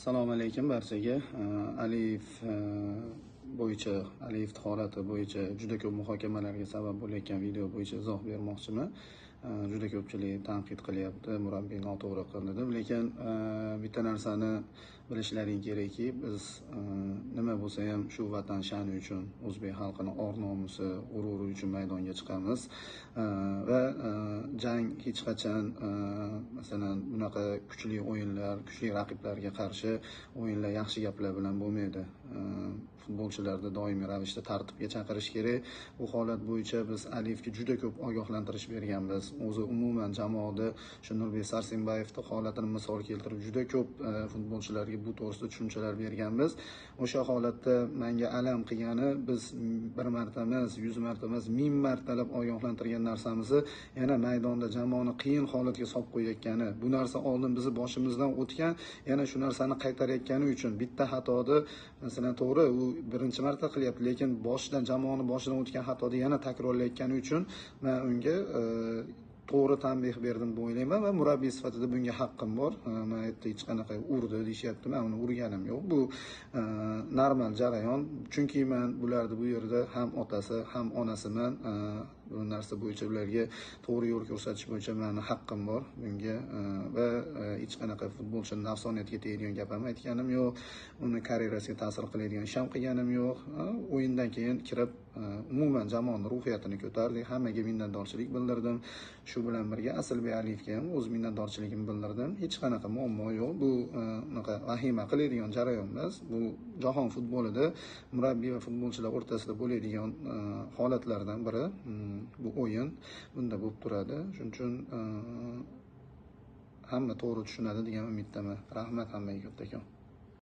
Assalomu alaykum barchaga. Aliyev bo'yicha, Aliyev holati bo'yicha juda ko'p muhokamalarga sabab bo'layotgan video bo'yicha izoh bermoqchiman. Juda ko'pchilik tanqid qilyapti, murabbiy noto'g'ri qildi deb, lekin bitta narsani bilishlaring kerakki, biz nima bo'lsa ham shu vatan sha'ni uchun, o'zbek xalqini or-nomusi, g'ururi uchun maydonga chiqamiz. Va jang hech qachon, masalan, bunaqa kuchli o'yinlar, kuchli raqiblarga qarshi o'yinlar yaxshi gaplar bilan bo'lmaydi. Futbolchilarni doimiy ravishda tartibga chaqirish kerak. Bu holat bo'yicha biz Aliyevga juda ko'p ogohlantirish berganmiz. O'zi umuman jamoada shu Nurbek Sarsenbayevning holatini misol keltirib juda ko'p futbolchilarga bu to'g'risida tushunchalar berganmiz. O'sha holatda menga alam qilgani, biz bir marta emas, 100 marta emas, 1000 martalab ogohlantirgan narsamizni yana maydonda jamoani qiyin holatga solib qo'yayotgani, bu narsa oldin bizni boshimizdan o'tgan, yana shu narsani qaytarayotgani uchun bitta xatoni, masalan, to'g'ri, u birinchi marta qilyapti, lekin boshidan, jamoani boshidan o'tgan xatoni yana takrorlayotgani uchun men unga to'g'ri tanbeh berdim deb o'ylayman va murabbiy sifatida bunga haqqim bor. Men aytdi, hech qanaqa urdi deyishyapti, men uni urganim yo'q. Bu normal jarayon, chunki men bularni bu yerda ham otasi, ham onasiman. Bu narsa bo'yicha ularga to'g'ri yo'l ko'rsatish bo'yicha meni haqqim bor bunga va hech qanaqa futbolchini nafsoniyatiga tegadigan gap ham aytganim yo'q, uni karyerasiga ta'sir qiladigan ish ham qilganim yo'q. O'yindan keyin kirib umuman jamoaning ruhiyatini ko'tardik, hammaga minnatdorchilik bildirdim. Shu bilan birga Asilbek Aliyevga ham o'z minnatdorchiligimni bildirdim. Hech qanaqa muammo yo'q. Bu unaqa vahima qiladigan jarayon emas. Bu jahon futbolida murabbiy va futbolchilar o'rtasida bo'ladigan holatlardan biri. Bu o'yin bunda bo'lib turadi. Shuning uchun hamma to'g'ri tushunadi degan umiddaman. Rahmat hammaga kattakon.